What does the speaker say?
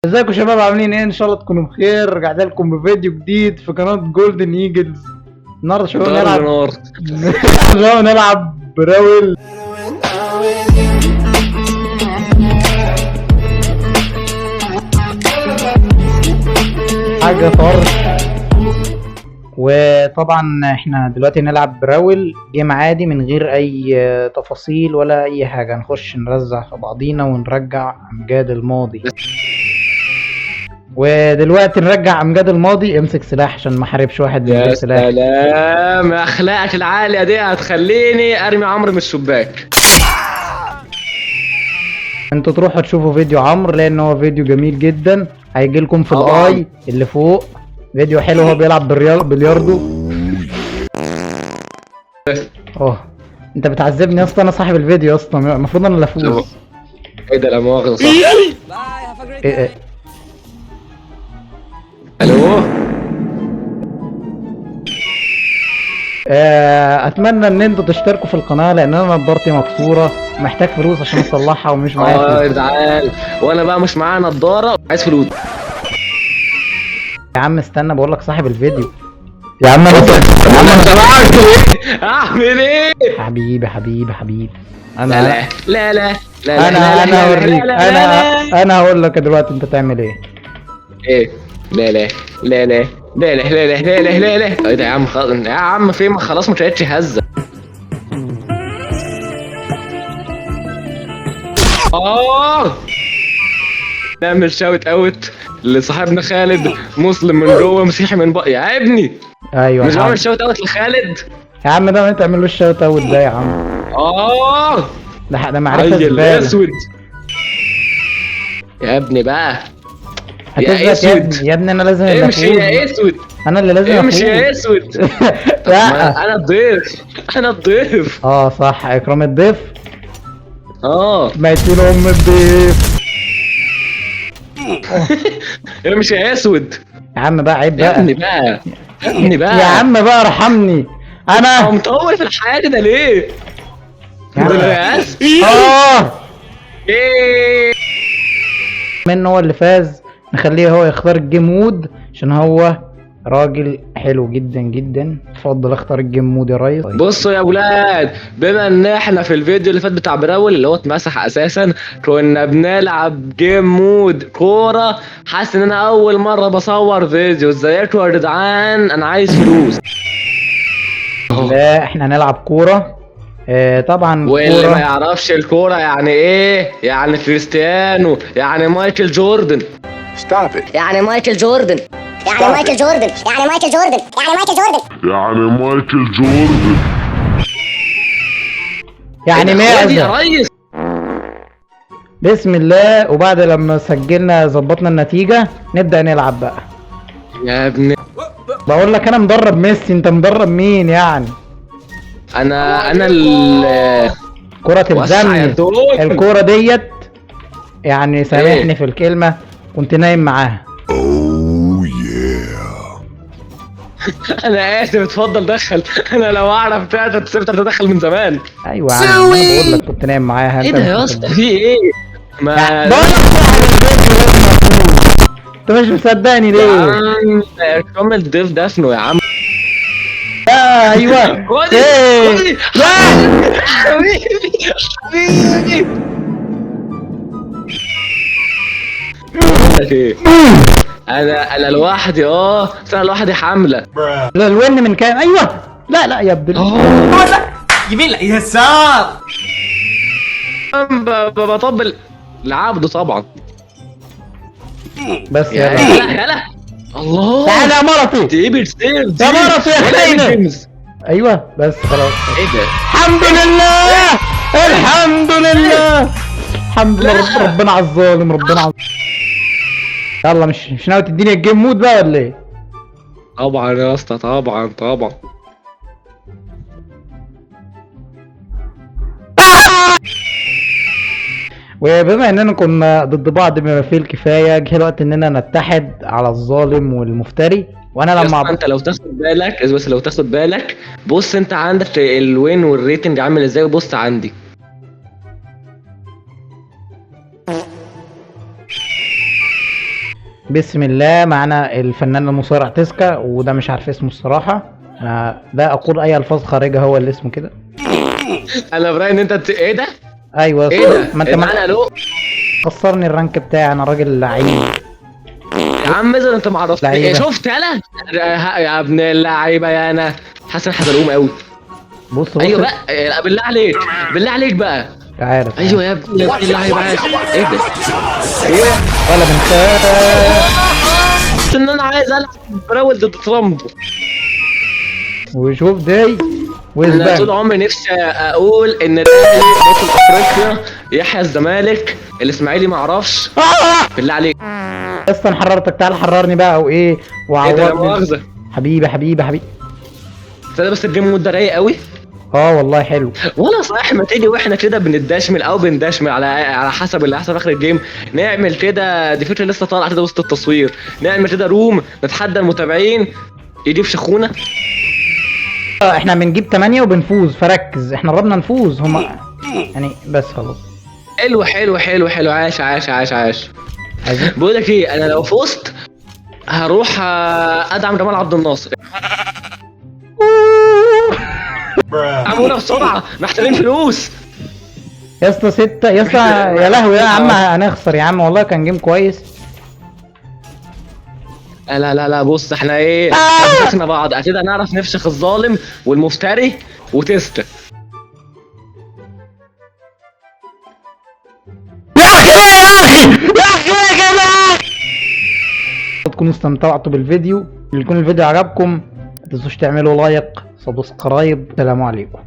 ازيكم يا شباب، عاملين ايه؟ ان شاء الله تكونوا بخير. رجعت لكم بفيديو جديد في قناة Golden Eagles. النهارده شباب نلعب نار. شباب نلعب Brawl. حاجة طرش. وطبعا احنا دلوقتي نلعب Brawl game عادي من غير اي تفاصيل ولا اي حاجة. نخش نرزع في بعضينا ونرجع امجاد الماضي. ودلوقتي نرجع امجاد الماضي. امسك سلاح عشان ما احاربش واحد من غير سلاح. سلام، اخلاقك العالية دي هتخليني ارمي عمرو من الشباك. انتوا تروحوا تشوفوا فيديو عمرو لان هو فيديو جميل جدا، هيجي لكم في ال i اللي فوق. فيديو حلو، هو بيلعب بلياردو. انت بتعذبني يا اسطى، انا صاحب الفيديو يا اسطى، المفروض انا اللي افوز. ايه ده؟ لا مؤاخذة، صح. ايه؟ الو. اتمنى ان انتوا تشتركوا في القناة لان انا نضارتي مكسورة، محتاج فلوس عشان اصلحها ومش معايا فلوس. تعال، وانا بقى مش معايا نضاره، عايز فلوس. يا عم استنى، بقول لك صاحب الفيديو يا عم. انا اعمل ايه؟ حبيبي حبيبي حبيبي، انا لا لا لا لا، انا هوريك. انا هقول لك دلوقتي انت تعمل ايه. ايه؟ لا لا لا لا لا لا لا لا لا لا لا. ايه ده يا عم؟ خلاص يا عم، في ما خلاص ما كانتش هزه. نعمل shout out لصاحبنا خالد، مسلم من جوه مسيحي من بق. يا ابني ايوه، مش بعمل shout out لخالد يا عم. ده ما تعملوش shout out ده يا عم. ده معرفة زبالة. اسود يا ابني بقى. يا اسود يا ابني، انا لازم امشي يا اسود، انا اللي لازم امشي يا اسود. انا الضيف، انا الضيف. صح، اكرام الضيف. ماتين ام الضيف. امشي يا اسود يا عم بقى، عيب بقى يا ابني بقى، يا ابني بقى يا عم بقى، ارحمني. انا مطول في الحياة ده ليه؟ يا ايه منه هو اللي فاز، نخليه هو يختار ال game mode عشان هو راجل حلو جدا جدا. اتفضل اختار ال game mode يا ريس. بصوا يا ولاد، بما ان احنا في الفيديو اللي فات بتاع Brawl اللي هو اتمسح اساسا كنا بنلعب game mode كورة، حاسس ان انا اول مرة بصور فيديو. ازيكم يا جدعان؟ انا عايز فلوس. لا احنا هنلعب كورة. طبعا واللي ما يعرفش الكورة يعني ايه؟ يعني كريستيانو، يعني مايكل جوردن. Stop it. يعني مايكل جوردن، يعني مايكل جوردن، يعني مايكل جوردن، يعني مايكل جوردن، يعني مايكل جوردن، يعني معزة. بسم الله. وبعد لما سجلنا ظبطنا النتيجة نبدأ نلعب بقى. يا ابني بقول لك انا مدرب ميسي، انت مدرب مين يعني؟ انا الكرة تلزمني الكرة ديت يعني، سامحني في الكلمة، كنت نايم معاها. انا اسف، اتفضل دخل. انا لو اعرف تعرف تدخل من زمان. ايوه يا عم، انا بقول لك كنت نايم معاها. ايه ده يا اسطى؟ في ايه؟ ما بقول لك صاحب الفيديو لازم افوز، انت مش مصدقني ليه؟ يا عم اكرام الضيف دفنه يا عم. ايوه خدي خدي. حبيبي حبيبي. انا لوحدي. بس انا لوحدي حامله. لا ال win من كام؟ ايوه. لا لا يا ابن يمين لا يسار. بطبل لعبده طبعا. بس يلا يلا الله، تعالى يا مرتي. ايه بتسير يا مرتي يا خاينه. ايوه بس خلاص. ايه ده؟ الحمد لله، الحمد لله، الحمد لله. ربنا على الظالم، ربنا على. يلا مش ناوي تديني ال game mode بقى ولا ايه؟ طبعا يا اسطى، طبعا طبعا. وبما اننا كنا ضد بعض بما فيه الكفاية، جه الوقت اننا نتحد على الظالم والمفتري. وانا لما انت لو تاخد بالك، بس لو تاخد بالك، بص انت عندك ال win وال rating عامل ازاي، بص عندي. بسم الله، معانا الفنان المصارع تسكا، وده مش عارف اسمه الصراحة، انا لا اقول اي الفاظ خارجه، هو اللي اسمه كده. انا برايي ان انت ايه ده؟ ايوه ايه ده؟ ما انت معانا لو خسرني ال rank بتاعي، انا راجل لعيب يا عم اذا انت ما عرفتني. شفت انا يا ابن اللعيبة يا انا حسن حزلقوم قوي. بص بص ايوه بقى، بالله عليك بالله عليك بقى. عارف. ايوه يا ابن اللعيبة. ايه ده؟ ايوه ولا بنخاف ان انا عايز العب براول ضد ترامب. وشوف دي انا طول عمري نفسي اقول ان الاهلي بطل افريقيا، يحيى الزمالك، الاسماعيلي ما اعرفش. بالله عليك اصلا انا حررتك، تعال حررني بقى وايه وعوضني. مؤاخذة حبيبي حبيبي حبيبي. استنى بس ال game mode ده رايق قوي. والله حلو. ولا صحيح ما تيجي واحنا كده بندشمل او بندشمل على حسب اللي هيحصل اخر ال game، نعمل كده، دي فكرة لسه طالعه كده وسط التصوير، نعمل كده room نتحدى المتابعين يجيب شخونه. احنا بنجيب 8 وبنفوز، فركز، احنا قربنا نفوز هما يعني، بس خلاص. حلو حلو حلو حلو، عاش عاش عاش عاش. بقول لك ايه، انا لو فزت هروح ادعم جمال عبد الناصر. عمونا بسرعة، محتاجين فلوس يا اسطى. 6 يا اسطى، يا لهوي يا عم هنخسر يا عم، والله كان game كويس. لا لا لا بص احنا ايه، فشخنا بعض اكيد هنعرف نفشخ الظالم والمفتري وتستا. يا اخي يا اخي يا اخي يا جماعة، تكونوا استمتعتوا بالفيديو، يكون الفيديو عجبكم ما تنسوش تعملوا like، subscribe. السلام عليكم.